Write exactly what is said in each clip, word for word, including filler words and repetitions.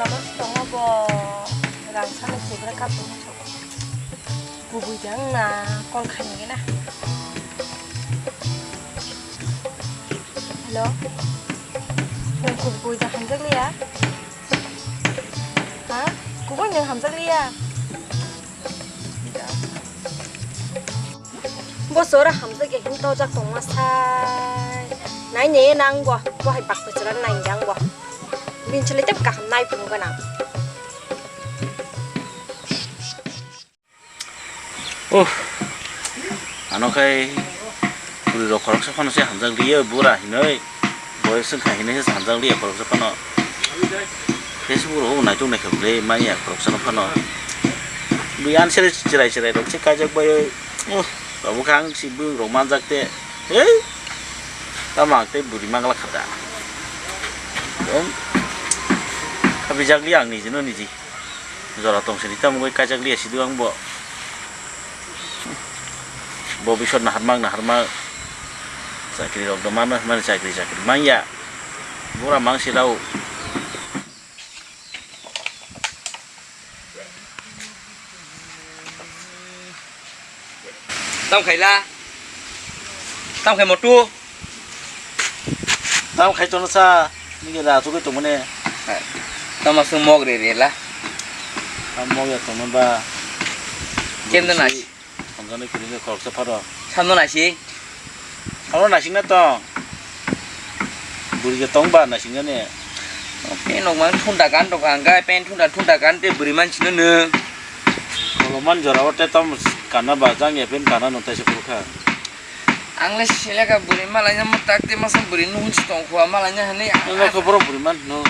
Abo tongo bo rang sale sibra kapu. Kubui jang na call khaini gena. Hello. Nang kubui jang hamjak liya? Ha? Kubui nang hamjak liya? Bo chwra hamjak ya hin tojak tongma sai. Nai ne nang bo, bo hai bak chwra nai jang bo. Bini chwlai tep kaham nai phuru gana. Oh, ano khai bwrwi rok khoroksa phano se hamjak liya bura hinoi. Boyos wngkha hinwi se hamjak liya khoroksa phano. Facebook rok naitok naikha bwle manya khoroksa no phano. Bui answer chwrai chwrai rok se kaijak bai oi. Oh, tabuk khe ang si bui rok manjak te. Hei. Tamo ang tei bwrwi mangla kha da. Em. Khabijak liya ang niji no niji. Jora tong sini tamo goi kaijak liya sidu ang bo. Bo bisor naharmak naharmak. Chakri rok do mano hwnmani chakri chakri manya. Bura mang si rao. Tam khaila. Tam khai motu. Tam khai tono sa. Nige da tu ke tumune. Tam asung mog re re la. Tam mog ya tono ba. Kem da nai. Hamjaknai kwrwini khoroksa pharo. Samno naisi? Abo naisingna tong. Bwrwi tong ba naisingnani. Pen rok mang thunda gan rok ang gai, pen thunda thunda gan tei bwrwi mansino nwng. Koloman jora o tei tamo kana ba jang ya pen kana no taisa phuru kha. Ang le seleka bwrwi malaina mo tak tei masa bwrwi nuhun si tong khua malaina hwnwi ang. Nokha borok bwrwi man no.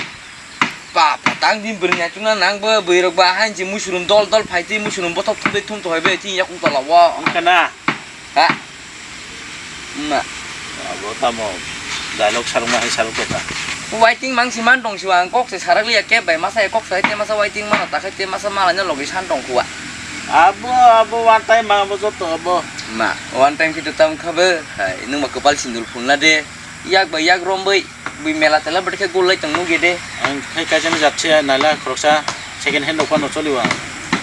Pa, pa, tang din bwrwi naitukna nang bo, bwrwi rok ba hain se muisurum dol dol phai twi muisurum bothop thum twi thum to hoi bai twi yakung tola o. Wngkha na? Ha? Ma. Abo tamo dialogue sarwkma hai sarwk khe ta. Waiting mang se man tong siwa ang kok se sarak liya kep bai masa kok sai te masa waiting mano ta khai te masa malaina logi san tong khuwa. Abo, abo one time mang abo joto abo. Ma, one time khe to tam kha bo. Hai, nwng ba kwpal sindur phulna de. Yak bai yak rom bai. Bui mela tela bwtwi khe gul lai tong nugya de. Ang khai kaisa ni jatse naila khoroksa second hand rok phano choli o ang.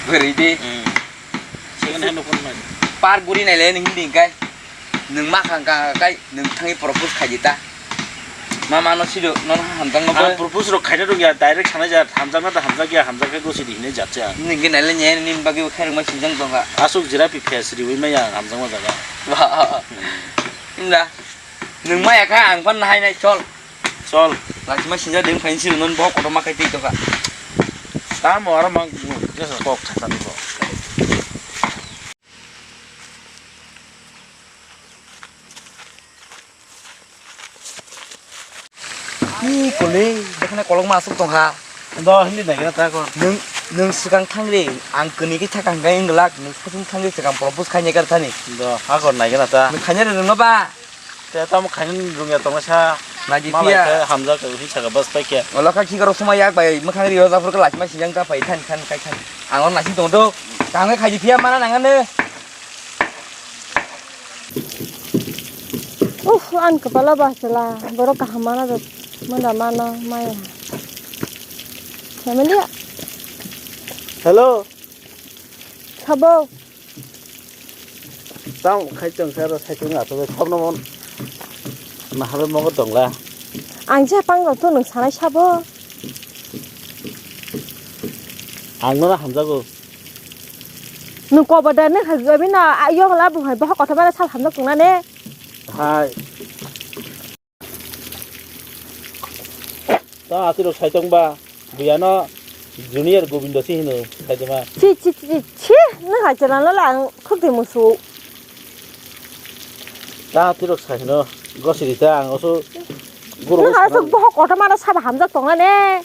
Bwrwi de. Hmm. Second hand rok phano nai. Par guri naile ni hindi kai. Nwng ma khang ka kai nwng thangwi propose khai di ta. Ma ma no sido non hamjak no. Ang propose rok khaina rok ya direct sanai ja hamjak na da hamjak ya hamjak khe gosi di hinai jatse ang. Nwng ge naile ni ni bagwi khairok ma sinjang tong kha. Asuk jira pi face riwi ma ya hamjak ma jaga. Wah. Hmm. Inda. Nwng maya kha ang phan nahai nai chol. Chol. Lachima sinja deng phain si non bo kotor ma khai tei to kha. Tamo aro mang jesa kok thasa ni bo. Ni kole dekhne kolok ma asuk tong kha. Do hindi nai kena ta ko. Nwng, nwng swkang thangri, ang kwnwi khe thakang khe wng glak, nwng sasung thangri swkang propose khainai kar thani. Do, hakor nai kena ta. Nwng khainai rwngno ba? Te tamo khainai rwngya tongsa. Nai di malai phiya. Khe hamjak khe saka bas pai khe. Ola kha khikrok suma yak bai mwkhang ri o japhur khe lachima sinjang ta pai thani thani khai thani. Ang oro naising tong do. Kaham khe khai di phiya mana nang ani. Uff, ani kwpalo ba chwla, borok kaham mana rw, mwnda mano maya. Family? Hello. Sabo. Tamo khai tong khe aro cycle na to sobno mon. Naharwi mogo tongla. Ang je pang rok to nwng sanai sabo. Ang nono hamjago. Nwng kobo da ne kha gabi na, a, yong la bo hai, boha kothoma le sal hamjak tong na ne. Hai. Ta ati rok sai tong ba, biyano Junior Gobindo si hino, sai tong ma. Chi, chi, chi, chi, chi, nwng hai chwla no lang, khuk de musu. Ta ati rok sai hino, gosiri ta ang oso guru. Nwng hai sok boha kothoma no sal hamjak tong na ne.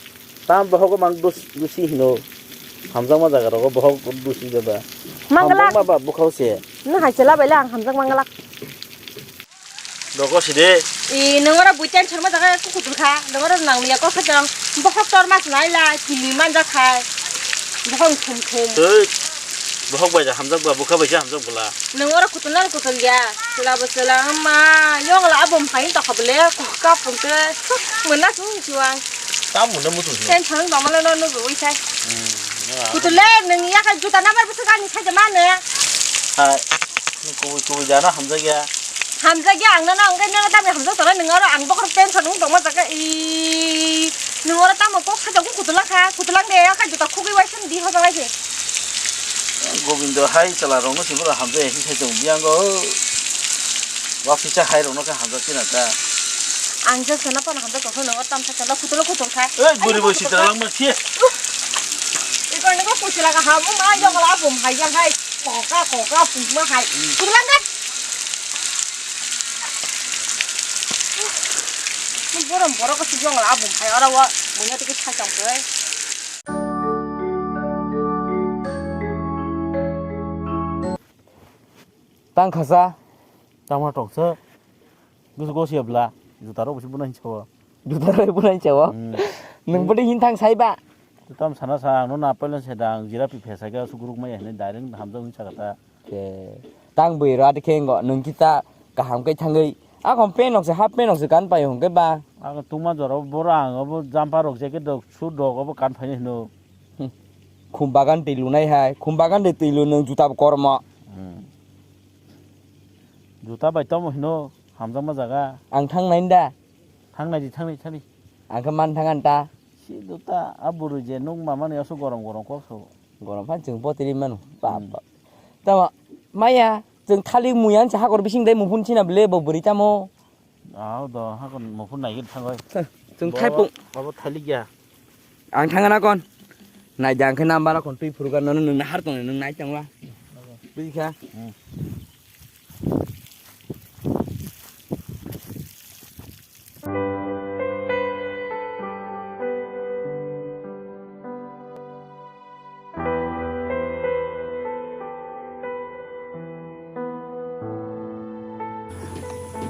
Tam bohogo mang dus-, dusi hino. Hamjakma jaga rogo bohok dusi beba. Mangalak. Hamjakma ba bukhao se. Nwng hai chwla bai le ang hamjak mangalak. Dogo side. I nwng oro bui tension ma jaga kukutul kha. Nwng oro nang liya kok kha jang. Bohok tor mas nai la chini manja khai. Bohok thum thum. Tei bohok bai ja hamjak ba bukha bai ja hamjak bula. Nwng oro kutul na kutul ya. Chwla bo chwla ma. Yong la abom khai to kha bole. Kok ka pung te. Mona sung chuang. Tamo na mutu. Tension no mala no no goi sai. Hmm. Kutu le nang ya ka juta number bisa gani sai jama ne. Hai. Ni kubui kubui jana hamjakya. Hamjakya ang no ang no tamo hamjak tara nang aro ang bokor tension no tongma jaka i. Nang aro tamo kok sai jago kutu lang kha, kutu lang de ya ka juta khugui wai san di hoja wai se. Gobindo hai chwla rokno se bwrwi hamjak ya khe sai tong biyango. Wa kisa hai rokno khe hamjak khe na ta. Ang je sana pano hamjak tong khe no tam sa chala kutulo kutul kha. Ei bwrwi bo sitra lang ma khe. Iko ni ko kuchila ka hamu ma jong la bum hai jang hai. Koka koka pum ma hai. Kutulang kan. Borom borok ko sijong la bum hai ora wa munya tiki sai tong khe. Tang khasa. Tangma toksa. Gusu gosi abla. Juta rok busi bunai chawa. Juta rok bunai chawa. Hmm. Nung bodi hin thang sai ba. Tam sana sa no na pelen sedang jira pi phesa ga su guruk mai hne direct hamjak hin sakata. Ke. Tang bui rat khe ngo nung kita kaham kai thangwi. Akon pen nok se half pen nok se kan pai hong ke ba. Ang tuma jora bora ang obo jampa rok jacket rok suit rok obo kan phai hino. Hmm. Khum bagan twi lunai hai, khum bagan twi twi lu nwng juta bo kormo. Hmm. Juta bai tomo hino, hamjakma jaga. Ang thang nai da. Thang nai di, thang nai, thang nai. Ang khe man thang an ta. Si juta, a bwrwi je nuk ma mani aso gorom gorom kok so. Gorom phan chwng potiri manu. Bap, hmm, bap. Tamo, maya, chwng thalik muya se hakor bising dai muphun china bele bo bwrwi tamo. Ah, do, hakon muphun naigwi thangoi. Chwng bo, thaipung. Abo thailikya. Ang thangna kon. Nai jang khe number kon twi phuru gan nono nung nahar tong nung nai tongla. Bui kha. Hmm.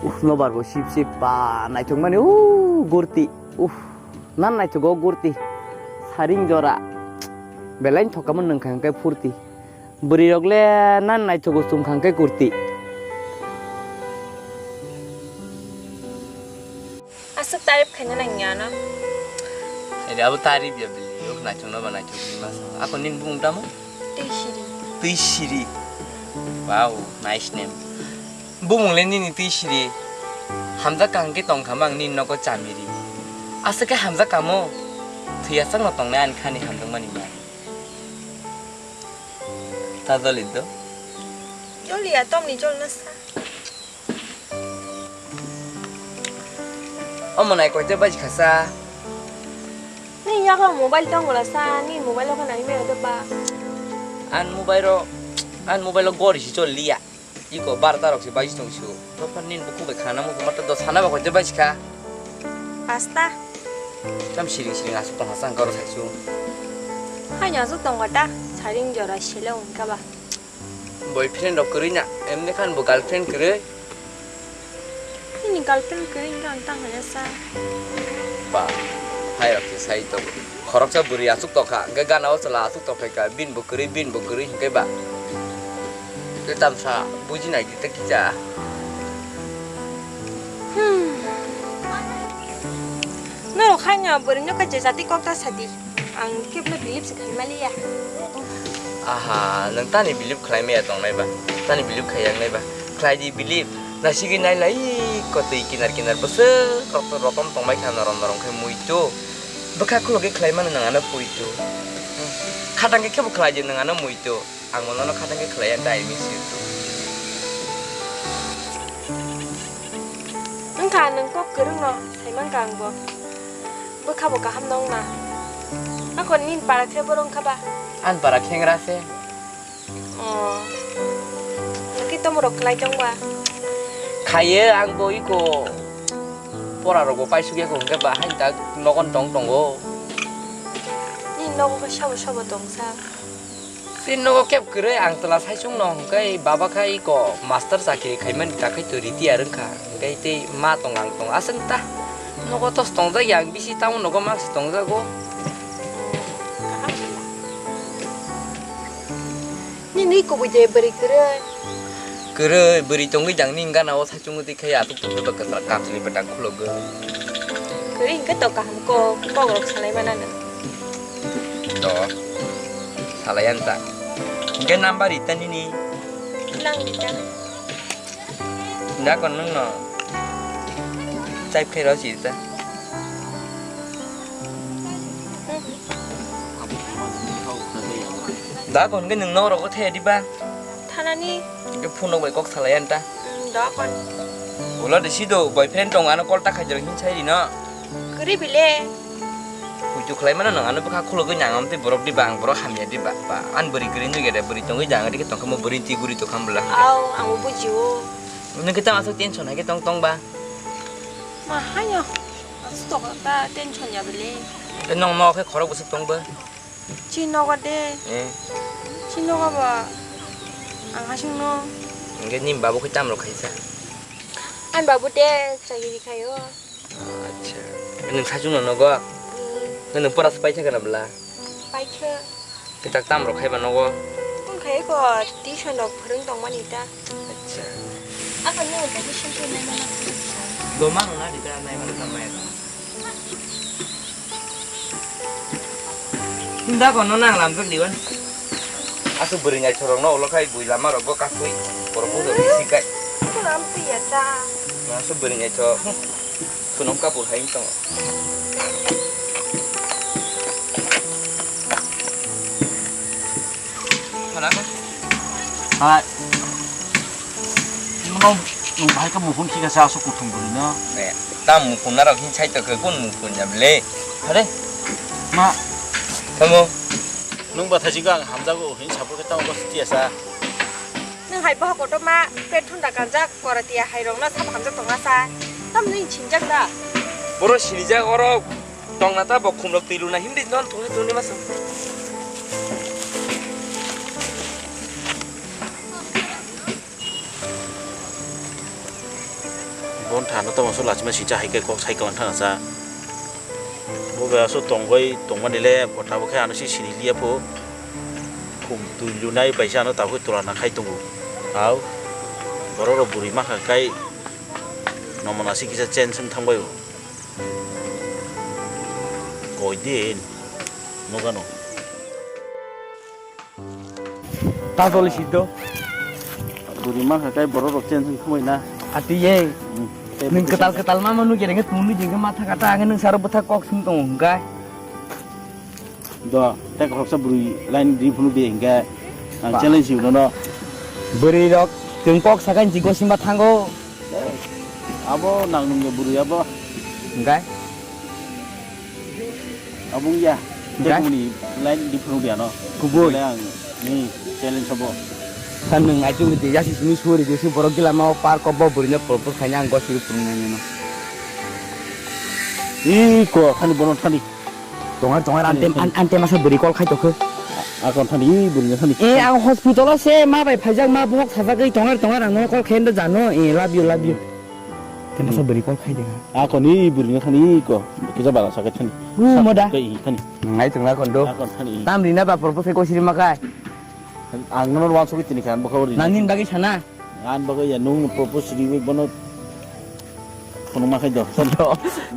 Uf, nobar bo sip sip ba naithok mani, uh, gurti. Uf, nan naithogo gurti. Saring jora. Belai thokamo nung kha hwnkhe phurti. Bwrwi rok le nan naithogo chum kha hwnkhe kurti. Aswk tarif khaina nangya no. Ede abo tarif ya bili. Yok naithok no ba naithok bili masa. Ako nini bumung tamo? Twi siri. Twi siri. Wow, nice name. Bumung le nini twi siri. Hamjak kaham khe tong kha mang nini nogo chamiri. Aswk khe hamjak kamo. Thwi aswk no tongnai ani khani hamjak mani ma. Ta joli do? Joli ya, tomni jol na sa. Omo nai koite baji khasa? Ni yago mobile tong bola sa, ni mobile ko nai me do ba. An mobile ro, an mobile ro gori si chol liya. Iko barta rok si baji tong su. Topar nin buku be khana mo kumar ta do sana ba koite baji kha. Pasta. Tam siring siring asuk tong hasang karo saisu. Hai ni asuk tong kata, saring jora sele ungka ba. Boyfriend rok kwrwi na, emni khan bo girlfriend kwrwi. Nini girlfriend kwrwi hwnkhe ang tang haya sa. Ba, hai rok se sai tongo. Khoroksa bwrwi asuk tongkha, hwnkhe gana o chwla asuk tongphaikha, bini bo kwrwi, bini bo kwrwi hwnkhe ba. Tei tamsa buji nai di ta kisa. Hmm. Norok haino bwrwino kha je jati kok ta sadi. Ang kebla believe se khai maliya. Aha, nwng tani believe khlai maya tong nai ba? Tani believe khai yang nai ba? Khlai di believe. Nasigwi nai lai ko twi kinar kinar bwswk rok rotom tong mai kha norom norom khai muitu. Bwkha khulugwi khlai mano nwng ano puitu. Khatang khe kebo khlai di nwng ano muitu. Ang bo nono khatang khe khlai ya, I miss you too. Wngkha nwng kok kwrwngno, sai mankha ang bo. Bwkha bo kaham nong na. Ako nini para khe borok wngkha ba? Ani para khengra se. Oh. Hakhe tomo rok khlai tong ba? Khaye ang bo iko pora rok bo paisuk ya ko hwnkhe ba hain tak nogon tong tongo. Nini nogo khe sabo sabo tong sa? Chini nogo keb kwrwi ang chwla saichung no hwnkhe baba khai iko master chakri khaimani takhai to retire wngkha hwnkhe tei ma tong ang tong aswk ta nogo tos tongjak ya ang bisi tamo nogo mangsi tongjago. Nini kubui de bwrwi kwrwi? Kwrwi bwrwi tongwi jang nini gana o saichung twi khai aswk tongwi ba kwchwla kamchwlwi ba dang khulogwi. Ri hingke to kaham ko, kok rok salai mana nang. To, salai anta. Hingke number ita nini. Lang ita. Da kon nung no. Chai phai ro si ita. Da kon ke nung no ro ko the di ba. Thanani. Ke phone rok bai kok salai anta. Hmm, da kon. Ulo de sido boyfriend tong ano call ta khai jero hin sai di no. Kuri bile. Kuitu khlai mano nang ano bwkha khulogwi nang amtwi borok di ba ang borok hamya di ba ba an bwrwi kwrwi nugya de bwrwi tongwi jang ri tongkha mo bwrwi ti guri tongkha bwla. Au, ang bo bujio. Nung kita masuk tension hai ke tong tong ba. Ma hayo. Asuk tok ta tension ya bile. Nong no khe khorok bwswk tong ba. Chini nogo de. Eh. Chini nogo ba. Ang hasing no. Hingke ni babu khe tam rok khaisa. Ani babu de chagiri khayo. Acha. Nwng sachung no nogo. Hmm. Nwng pora se paikha kana bwla? Paikha. Kitak tam rok khaiba nogo. Tong khai ko tuition rok phwrwng tong mani ta. Acha. Apa ni udah di sini mana? Do mano na di ta nai mana ta mai. Hinda kono nang lam tuk diwan. Asu bwrwi nai thorok no ulo khai bui lama rok bo kasui. Borok bo bisi kai. Lam tu ya ta. Asu bwrwi nai thorok. Sunam kapur hai tong. Hai. Nwng, nwng bahai khe mukhun khika sa aswk kuthum bwrwi no. Eh, ta mukhun narok hin sai tokhe kun mukhun ya bwle? Hare. Ma. Tamo. Nwng bathai jigw ang hamjago hin sapo khe tamo bosti asa. Nwng hai bohok kotor ma pet thunda kanjak koratiya hai rok no sabo hamjak tongna sa. Tam nwng sinjak da. Boro sinijak oro. Tongna ta bo khumrok twi luna himdi non thungni thungni masa. Bon thano tamo so lachima sija hai khe kok sai khe thana sa. Bo be aso tongbai tongmani le bo thabo khe ano si sini liya pho. Khum twi lunai bai sa ano tabuk tola na khai tongo. Au. Borok rok bwrwi ma kha kai. Nomo nasi kisa chen sung thangbai bo. Koi din. Nogano. Ta toli siddo. Buri ma kha kai borok rok chen sung thangbai na. Ati ye. Hmm. Nwng kwtal kwtal ma manu gereng tuni jeng ma thaka ta ang nwng saro bwthak kok sung tong hwnkha. Do, tei khoroksa bwrwi line ri phunuk di hinkhe, ang ba. Challenge hiwi nono. Bwrwi rok, chwng kok sakha hinwi gosima thango. Abo nang nungya bwrwi abo. Hinkhe? Abo wngya. Hinkhe? Tei kumuni line ri phunuk di ano. Kubui. Tei ang ni challenge abo. Sa nwng aichuk di yasi simi suri di si borok gila ma park o bo bwrwi no propose khaina ang gosiri phunuk nai nino. Iko, khani bono thani. Tongar, tongar, antem, an-, antem asa bwrwi call khai tokho. Akon thani, bwrwi no thani. Eh, ang hospital o se ma bai phaijak, ma bohok sajagwi tongar, tongar, ang no call khe ndo jano. Eh, love you, love you. Antem asa bwrwi call khai de. Akon ni bwrwi no thani ko. Kisa bala sakai thani. Hu, moda. Kai thani. Ngai tongna kondo. Akon thani. Tam rina ba propose ko siri makai. Ang no wan sugui tini khan bokha ri. Nangni bagwi sana. Ang bagwi ya nung propose riwi bono phunukma khai do.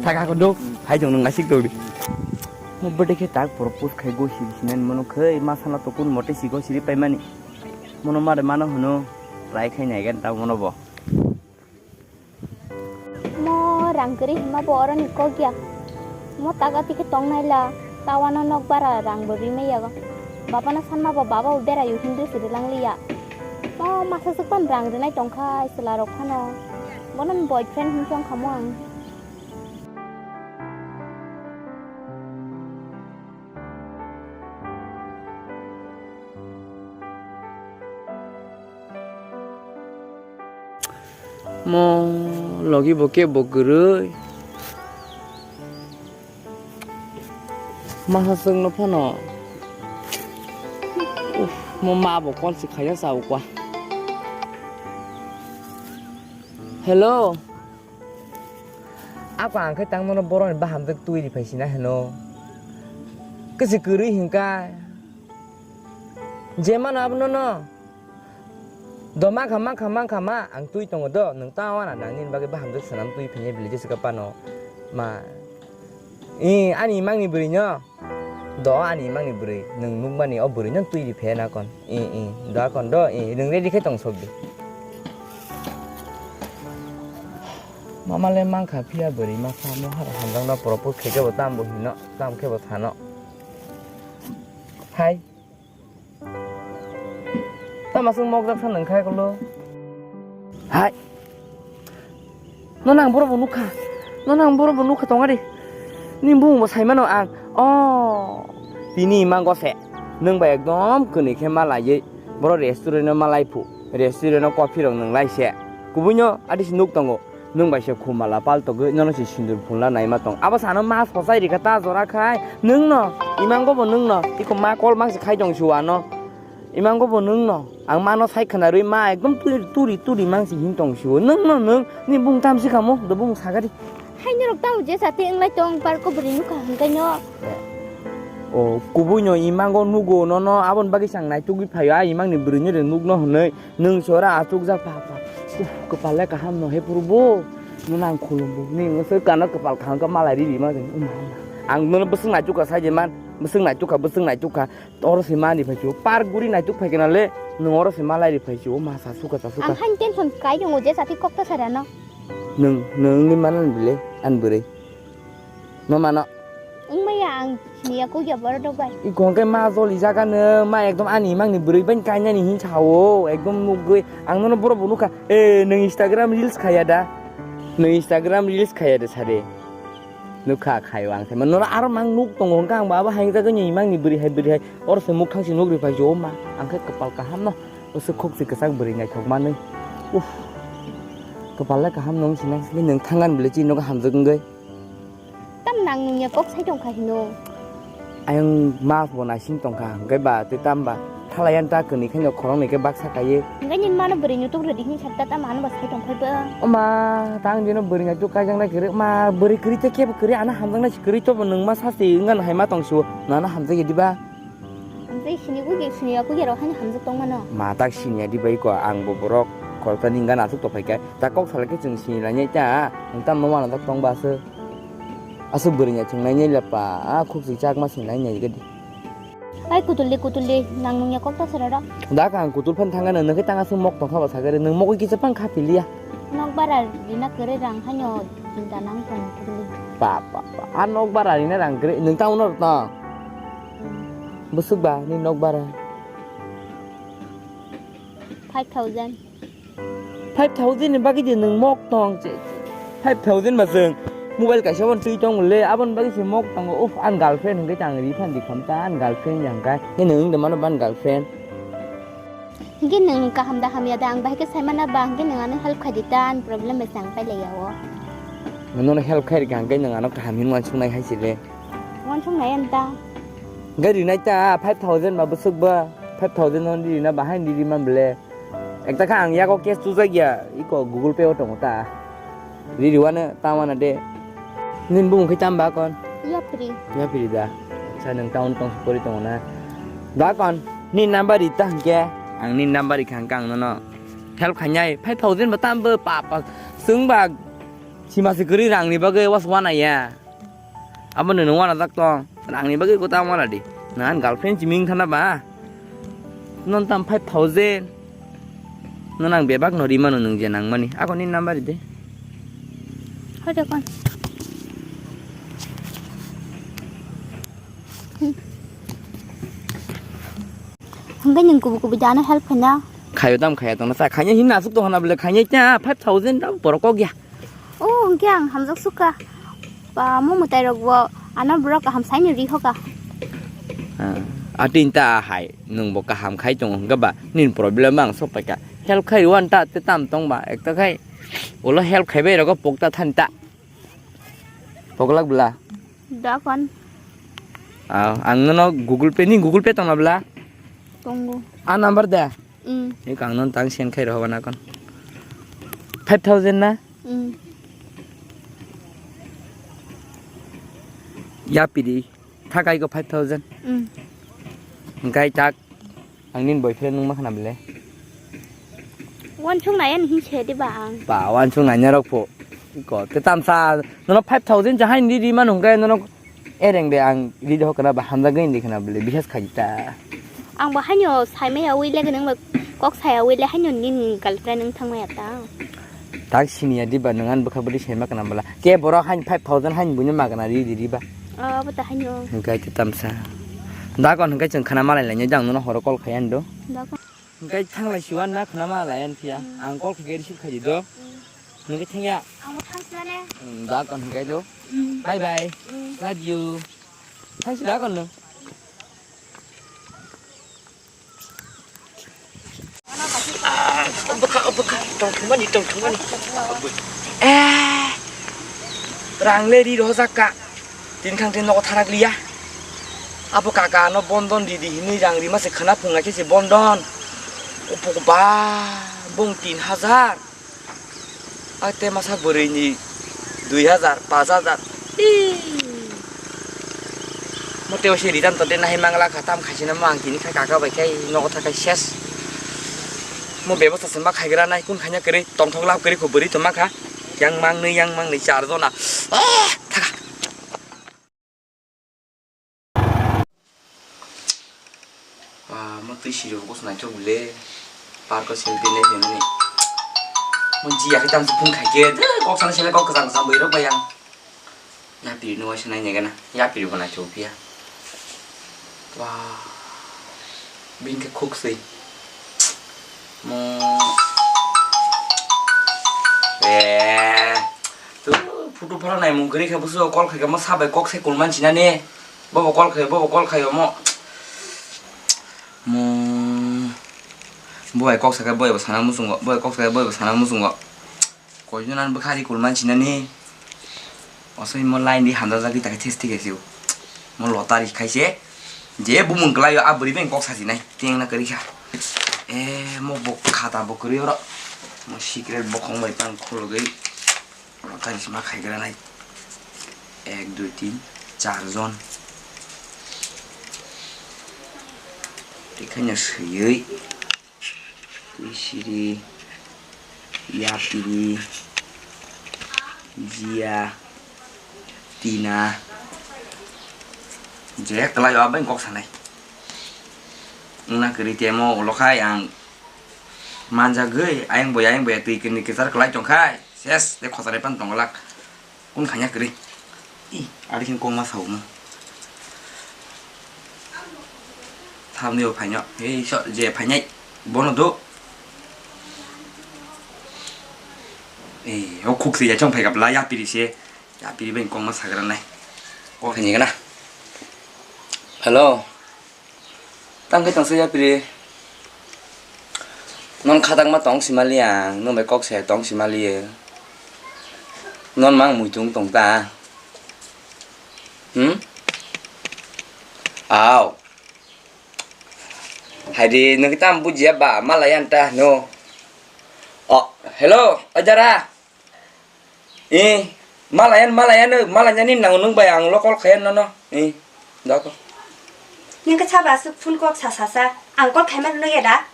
Saka ko do, hai jong nung asik dori. Mo bede khe tak propose khai go siri sinan mono khai ma sana to kun mote si go siri paimani. Mono mare mano hwno try khai nai gan ta mono bo. Mo rang kwrwi hwnma bo oroni kok ya. Mo taga tikhe tong naila, tawano nok bara rang bo rimai yago. Babano sanma bo baba bo berayo hindu siri langliya. Mo masa sukban rang rinai tongkha chwla rok phano. Bono boyfriend hinsong khamo ang. Mo logi bo kebo kwrwi. Masa chwngno phano. Uff, mo ma bo call se khaya sa ukwa. Hello. Ako ang khe tangmano borokni bahamjwk twi ri phai sina heno. Kwchwi kwrwi hinkha. Je mano abono no. Do mankha, mankha, mankha ma, ang twi tongo do, nwng ta wana nang nini bagwi bahamjwk swnam twi phaiya bili jesa ka pano. Ma. I, ani imangni bwrwi no. Do ani imangni bwrwi, nwng nukmani o bwrwi no twi ri phe na kon. I, i, do kon do, i, nwng ready khe tong sok di. Mama le mankha phiya bwrwi ma sa mo har hamjak no propose khe khe bo tam bo hino, tam khe bo sano. Hai. Tama swng mokjak sa nang khai kolo. Hai. No nang borok bo nukha. No nang borok bo nukha tongari. Ni bung bo sai mano ang. Oh. Tini mang gose. Nung ba ekdom kwnwi khe ma laiwi. Boro restaurant o ma lai phu. Restaurant o coffee rok nung lai se. Kubui no adi se nuk tongo. Nwng bai se khumala paltogwi nono se sindur phunla naima tong. Abo sano ma sochai rikha ta jora khai. Nwng no, imango bo nwng no. Iko ma kol mang se khai tong si wano. Imango bo nwng no. Ang mano sai khna rwi ma ekdom turi, turi, turi mang se him tong si o. Nwng no nwng, ni bung tam si kamo, do bung sagari. Hai norok tamo je sati wnglai tong parko bwrwi nukha hwnkhai no. O, kubui no imango nugo nono, aboni bagwi chang naitugwi phaio, a imang ni bwrwi ni re nuk no hwnwi. Nwng sora achukjak pa pa. Uf, kwpal le kaham no he purbo. Nwng ang khulumbo. Ni nwng soi kano kwpal kaham khe malai riri ma jeng. Uma, uma. Ang nono bwswk naitukha sai je man. Bwswk naitukha, bwswk naitukha. Oro se mani phai chu. Park guri naituk phai kana le. Nwng oro se malai ri phai chu. Uma sa suka sa suka. Ang han tension kai tongo je sati kok ta sara no. Nwng, nwng ni manan bile. An bwrwi. No mano. Wngmaya ang siniya kukya borok rok bai. I kong khe ma joli jaga no, ma ekdom ani mang ni bwrwi bai kainani hin sao, ekdom nugwi. Ang nono borok bo nukha. Eh, nwng Instagram reels khaya da? Nwng Instagram reels khaya da sare? Nukha khaio ang se. Nono aro mang nuk tongo hwnkha ang bo abo hai jagani mang ni bwrwi hai bwrwi hai. Oro se mukhang se nugri phai jo ma. Ang khe kwpal kaham no. Bwswk khok se kwchak bwrwi naithok manwi. Uff. Kwpal le kaham nung sinai. Nwng thangan bwle chini nogo hamjak wngwi. Tam nang nungya kok sai tongkha hino. Ayang mas bo naising tongkha, hwnkhe ba tei tam ba thalai yan ta kwnwi khe no khoroknwi khe baksa kaiwi. Hwnkhe nini mano bwrwi nutuk rwdi hini sakta tam ano ba sai tongkhai ba. O ma, tang dino bwrwi naituk kaijaknai kwrwi, ma bwrwi kwrwi tei kebo kwrwi ano hamjaknai se kwrwi tobo nwng ma sasi wngkha no hai ma tong sio, nano hamjakya diba? Hamjai sini kukya sini ya kukya rok haino hamjak tongmano. Ma tak sini ya diba iko ang bo borok khoroksa ni wngkha no aswk tongphai khe ta kok salai khe chwng sini lainai ta nwng tam no uanajak tong ba aswk. Aswk bwrwi naithok nainai le pa, a khuk si chakma se nainai gadi. Ai kutuldi kutuldi nang nungya kok ta sara rok. Da ka ang kutul phan thangano nokhe tang aswk mok tongkha ba sagari nwng mokoi kisa pang kha piliya. Nok bara rina kwrwi rang haino chinta nang tong kutuldi. Pa pa pa, a nok bara rina rang kwrwi nwng ta uno rok tong. Bwswk ba ni nok bara? Five thousand. Five thousand ni bagwi je nwng mok tong che. Five thousand ba chwng mobile kaisa wan twi tong le, aboni bagwi se mok tongo. Uf, an girlfriend hwnkhe tang ri phan di kham ta, an girlfriend ya hwnkhe. Khe nwng de mano ban girlfriend. Hwnkhe nwng kaham da hamya da ang bahai khe sai mana ba, hwnkhe nwng ano help khai di ta, ani problem bai chang pai lai ya o. Nono help khai rikha hwnkhe nwng ano kaham hin wansuk nai hai se le. Wansuk nai ani ta. Hwnkhe rinai ta five thousand ba bwswk ba, five thousand no rina bahai ni rima bwle. Ekta kha ang yago cash chujak ya, iko Google Pay o tongo ta. Riri wano ta wana de. Nini bumung khe tamba kon? Yapri. Yapri da. Sa nwng town tong pori tongo na. Da kon, nini number ri ta hwnkhe. Ang nini number ri kha hwnkhe ang nono help khainai. Five thousand ba tambo pa pa. Chwng ba sima se kwrwi rang ni bagwi was wana ya. Abo nwng wanajak tong. Rangni bagwi kota wanadi. Nang girlfriend chiming thana ba. Non tam five thousand. No nang bebak no rimano nwng je nangmani. Ako ni number de. Hoda kon. Hwnkhe nwng kubu kubu jana help khaina. Khayo tam khaya tongna sa khanya hin asuk tong hana bole khanya ta five thousand ta borok kok ya. O hwnkhe ang hamjak sukha. Ba mo mwtai rok bo ano borok kaham saino ri hoka. Ah, atin ta hai nwng bo kaham khai tongo hwnkhe ba nini problem ang sok paikha. Help khai wan ta te tam tong ba ekta khai. Ulo help khai bai rogo pokta than ta. Poglak bla. Da kon. Ah, ang nono Google Pay ni Google Pay tong na bla. Tongo. A number da. Mm. Ni kang non tang send khai rohba na kon. Five thousand na? Mm. Ya pidi. Thakai ko five thousand. Mm. Hwnkhe tak ang nini boyfriend nung ma khna bele. Wansuk nai ani hin se de ba ang. Ba wansuk nai narok pho. Ko te tamsa nono five thousand jahai ni ri manu hwnkhe nono Ereng de ang ridi hokna ba hamjagwi indi khna bole bihas khaji ta. Ang bo haino saimaya wi le gwnang ba kok saya wi le haino nini girlfriend wng thangmaya ta. Tak siniya di ba nang an bwkha bwrwi saima kana bwla. Ke borok hain five thousand hain buino magana ri di riba. Abo ta haino. Hingkai te tamsa. Da kon hingkai chwng khana malai lainai jang nono horo call khai ani do. Da kon. Hingkai thanglai siwan na khana malai ani phiya. Ang call khai receive khai di do. Hingkai thangya. Ang thang sila ne. Da kon hingkai do. Bye bye. Love you. Thang sila kon no. Ah, bwkha, bwkha, tongthokmani, tongthokmani. Eh, rang le ri rojak ka. Tin khang tin nogo tharak liya. Abo kaka no bondon di di hinui rang rima se khana phung naikhe se bondon. Upuk ba, bung tin hajar. Ate masa bwrwi ni dui hajar, paanch hajar. Ih. Mo tei waisa return to de nahai mangla kha, tam khaisina mo ang tini khai kaka bai khai nogo thakai ses. Mo bebosta se ma khaigra nai kun khanya kwrwi tongthok lab kwrwi kho bwrwi to ma kha. Yang mangnwi, yang mangnwi char jona. Ah, thaka. Ah, mo twi sirok bwswk naithok le. Park o selfie le phaimani. Mo ji yakhe tang phone khai khe, de, kok sana sele kok kwchang kwchang bwrwi rok bai yang. Yapiri no waisa nai nega na. Yapiri bo naithok phiya. Wah. Bini khe khuk swi. Mo. Eh. Tu photo phora naimung kwrwi khe bwswk call khai khe mo sabai kok se kulman sinani. Bobo call khai, bobo call khai omo. Mo. Bo bai kok sakai bo bai bo sana muchungo, bo bai kok sakai bo bai bo sana muchungo. Koijon ani bwkha ri kulman sinani. Osoi mo line di hamjak jagwi takhe thes thik khe sio. Mo lotari khaise. Je bumung kwlaio a bwrwi bai kok sasinai. Tengna kwrwi kha. Eh, mo bo khata bo kwrwi oro. Mo secret bokhong bai tang khulugwi. Lotari sima khaigra nai. Ek, dui, tin, char jon. Tikhaino swiwi. Twisiri, Yapiri, Jia, Tina. Je kwlai o bai kok sanai. Wngna kwrwi temo ulo khai ang manjagwi ayang boya ayang boya twi kwrwi kwchar kwlai tongkhai ses tei khochar bai phano tongwlak. Kun khanya kwrwi. I, ari khe kongma sao mo. Thamni bo phaino. Ei, so, je phainai. Bono do. Ei, o khuk se ya chong phai gapla ya piri se. Ya piri bai kongma sagra nai. O khaini gana. Hello. Tang khe tongsa yapri. Non khatangma tong simali ang, nung bai kok se tong simali. Non mang muitung tong ta. Hmm? Au. Hai di, nung tam bujiya ba, malai anta, no. Oh, hello, ajara. Eh, malayan, malayan, malayan ni nang nung bai ang lo call khayan no no. Eh, dako. Nung khe saba aswk phone kok sa sa sa. Ang call khaima no ya da.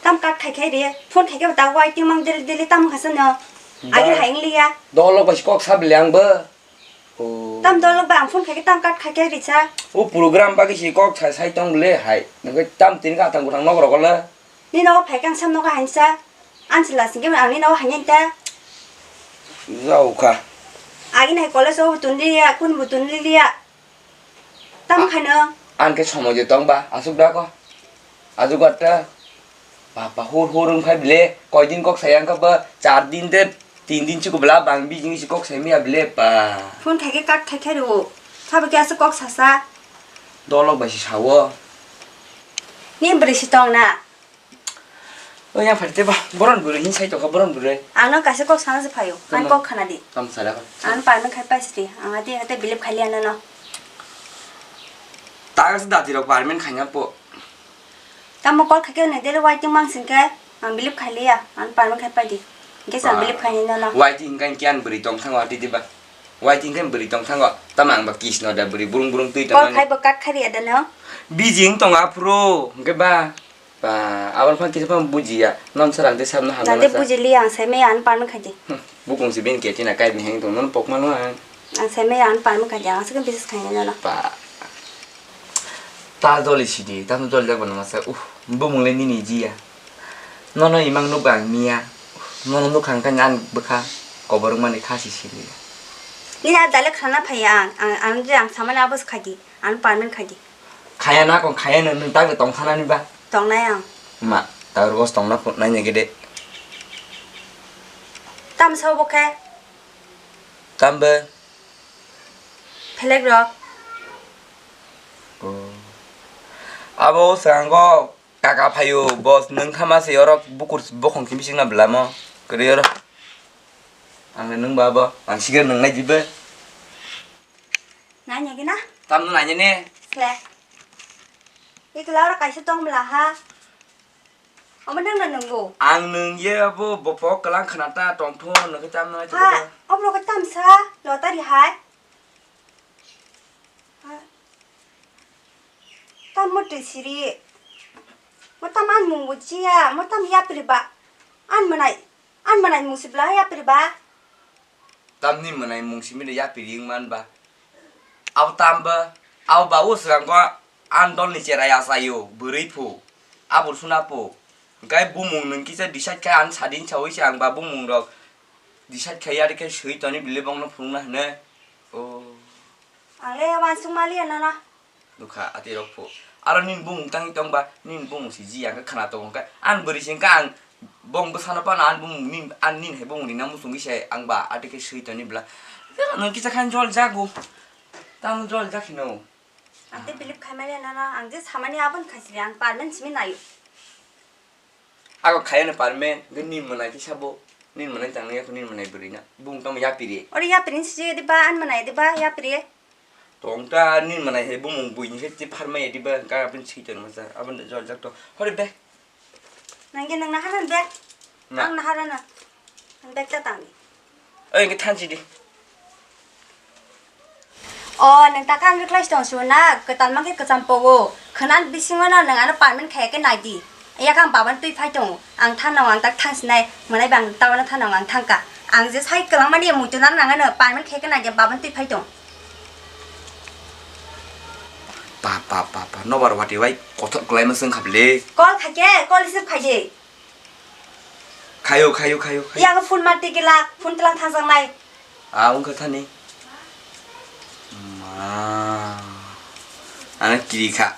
Tam cut khai khai ri. Phone khai khe ta waiting mang dili dili tam khasa no. Agi Da. Haing liya. Dolok bai kok sa bile ang bo. Oh. Tam dolok ba ang phone khai khe tam cut khai khai ri sa. O program ba kisi kok sa sai tong le hai. Nung khe tam tin ka tang butang nok rok le. Ni nogo phai khe ang sam nogo hainsa. Ang se lasing khe ang ni nogo hainai ta. Jao kha. Agi nai college o butun liya, kun butun liya. Tam A-, khaino. Ang khe somoi je tong ba, aswk da ko. Aswk da ta. Papa hur hur wng phai bile, koi din kok sai ang kha ba, char din de Tin din chuku bwla bang bijing si kok sai miya bile pa. Phone khai khe cut khai khai rw. Sabo khe aswk kok sasa. Dolok bai si sao. Ni bwrwi si tong na. O yang phai te ba, boron bwrwi hin sai tokha boron bwrwi. Ang no kaisa kok sana se phaio. Ang Tama. Kok khana di. Tam sara ba. Ang parmen khai pai sri. Ang ati ate bilip khai liya no no. Tagas dati rok parmen khai na po. Tamo call khaikhe hwnwi daily waiting mang singkhe ang believe khailiya, ang permanent khai paidi. Hwnkhe chwng believe khainai nono. Waiting hwnkhe kiyan bwrwi tong thango atidi ba. Waiting hwnkhe bwrwi tong thango. Tamo ang ba kiss no da bwrwi burung burung twi tong. Call khai bo cut khai riya da no. Busy wng tong aphuru hwnkhe ba. Ba aboni phang kisa phang bujiya. Non sar ang tei sabno hamya. Nade bujiliya ang sai maya ang permanent khaidi. Bukung si bini ketina kai bini heng tong non pokma no ang. Ang sai maya ang palmo khaidi ang aswk business khainai nono. Ba. Ta doli sidi, tamo doli jak bana masa. Uh, bumung le nini jiya. Nono imang nukba ang miya. Nono nukhang kanya ang bwkha kobor mani khasi sili. Nini a dale khana phaiya ang, ang, ang je ang samani abos khaidi, ang palmen khaidi. Khaya na kong khaya na nung tagwi tong thanani ba. Tongnai ang. Ma, tagwi bos tongna phut nai nege de. Tam sao bo khe? Tam be. Phelek rok. Oh. Abo sango kaka phayo bos nung thama se orok bukur bokhong kimi singna belamo. Kari oro. Ang nung ba bo, ang sigar nung nai dibe. Nanya gina? Tam no nanya ne? Sle. Ikla oro kaisa tong bela ha. Omo nang na nungo? Ang nung ye abo bopo kalang khana ta tong thung nung tam no. Ha, obo khe tamsa lotari hai. Ha. Tam mo twi siri. Mo tam an mung bo jiya, mo tam yapri ba. An manai, an manai mung sibla yapri ba. Tamni mwnai mung simi de yapiri wng man ba. Abo tam ba, abo ba o srang ko an dol ni cherai achaio, bwrwi phu, abur suna phu. Hwnkhe bumung nwng kisa decide khai an sadin saui se ang ba bumung rok decide khai yari khe swi toni bile bongno phunukna hwnwi. O. Ang le wansuk maliya nono. Nukha ati rok phu. Aro nini bumung tangwi tongba, nini bumung si ji ang khe khna tongo khe. Ang bwrwi si hwnkhe ang bong bwsano phano ang bumung ni, ang nini hai bumung ni nang muchungwi se ang ba ati khe swi toni bla. Nwng kisa khan jol jago. Tamo jol jak hino. Ang tei believe khai maliya nono, ang je samani aboni khai sili ang permanent simi naio. Ako khayano permanent, hwnkhe nini mwnai khe sabo, nini mwnai tang nangya kho, nini mwnai bwrwi na. Bumung tamo yapiri. Oro yapiri ni sije diba, an mwnai diba, yapiri. Tong ta nini mwnai he bumung bui ni khe ti pharmai diba, ka abin si tong masa, abin jol jak to. Hore be. Nang ge nang na haran be. Na. Ang na haran na. Ang bag ta tang di. Oi, hwnkhe thanchi di. O, nwng ta kang request tong su na, kwtal mang khe kwcham pogo. Khwna bisingo no nwng ano permanent khaya khe nai di. Yakang baban twi phai tongo. Ang thanao ang tak thang sinai, mwnai bang tabano thanao ang thangka. Ang je sai kwlangmani muitu nang nang ano permanent khaya khe nai di baban twi phai tong. Pa, pa, pa, pa, nobar wati wai kothok kwlai ma swng kha bile. Call kha khe, call receive khai di. Khayo, khayo, khayo, khayo. Yago phone ma tikila, phone tlang thangjaknai. Ah, wngkha thani. Ma. Ano kiri kha.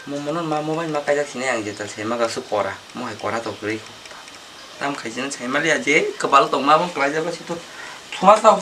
Mo mono ma mobile ma kaijak sinai ang jetal sai ma gasu kora. Mo hai kora to kwrwi. Tam khai jeno sai mali aje kwbal tong ma bong kwlai jaba situ. Thuma sao.